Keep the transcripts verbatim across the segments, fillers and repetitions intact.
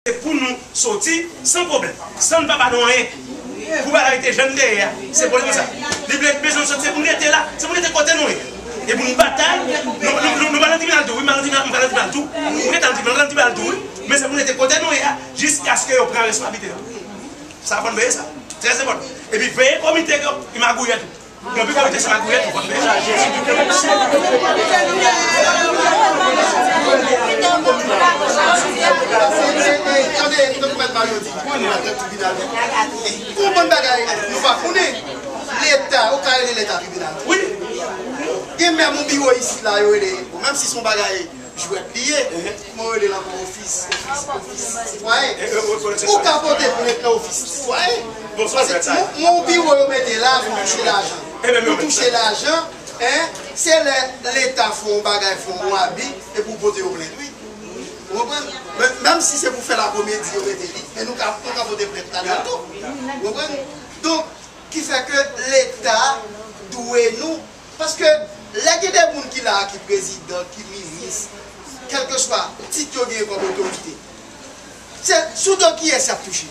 Se pou nou soti san pwoblèm, san n pa ba nou anyen. Pou bagay rete jan l te ye a, se pou l konsa. Li vle bezwen soti, se pou n rete la, se pou n rete kote nou ye. E pou n batay, nou, nou, nou, nou pa nan tribinal tou, wi, m pa nan tribinal, m pa nan tribinal tou. M rete nan tribinal, m pa nan tribinal tou, wi. Men se pou n rete kote nou ye a, jiskaske yo pran responsablite yo. Sa fò n veye sa. Trè enpòtan. Epi veye komite yo, ki magouyè tou. Yon pi komite se magouyè tou, fò n veye sa. Tande, tande, mèt Mario di, pou nou nan tribinal. Pou bon bagay, nou pa konnen. Leta, ou ka rele leta tribinal. Wi. Gen menm yon biwo isit la, yo rele, bon, menm si se yon bagay jwèt li ye, kòman yo rele l ankò, ofis, ofis, ofis sitwayen. Ou ka pote plent nan ofis sitwayen. Paske yon, yon biwo yo mete la pou touche lajan. Pou touche lajan, en, se lè leta fè yon bagay, fè yon abi, epi w pote yon plent, wi. Ou konprann? Men, menm si se pou fè lakomedi yo mete li, men nou ka, nou ka pote plent ladan l tou. Ou konprann? Donk, ki fè ke leta dwe nou, paske lè gen de moun ki la, ki prezidan, ki minis, kèlkeswa tit yo genyen kòm otorite, se sou do kiyès y ap touche?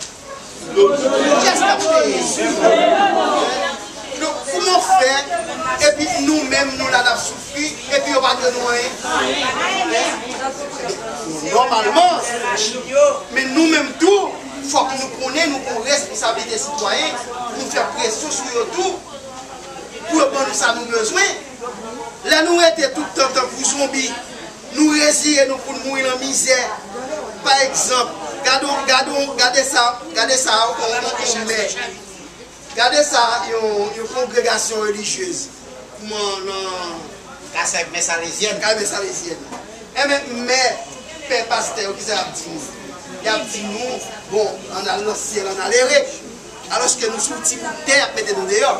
Kiyès k ap peye? Donk, kòman fè, epi nou menm, nou la n ap soufri, epi yo pa dwe nou anyen? Nòmalman, men nou menm tou, fòk nou konnen nou gon responsablite sitwayen, nou fè presyon sou yo tou, pou yo ban nou sa nou bezwen. Lè nou rete tout tan tankou zonbi, nou reziye nou pou n mouri nan mizè. Pa egzanp, gade, gade, gade sa, gade sa, yon, yon, yon mè. Gade sa, yon, yon kongregasyon relijyez. Kòman nan Kasèk mè salezyèn. Kay mè salezyèn. Enben, mè, pè, pastè yo, kisa y ap di nou? Y ap di nou, bon, ann al nan syèl, ann al ere. Alòske nou sou ti bout tè, y ap mete nou deyò.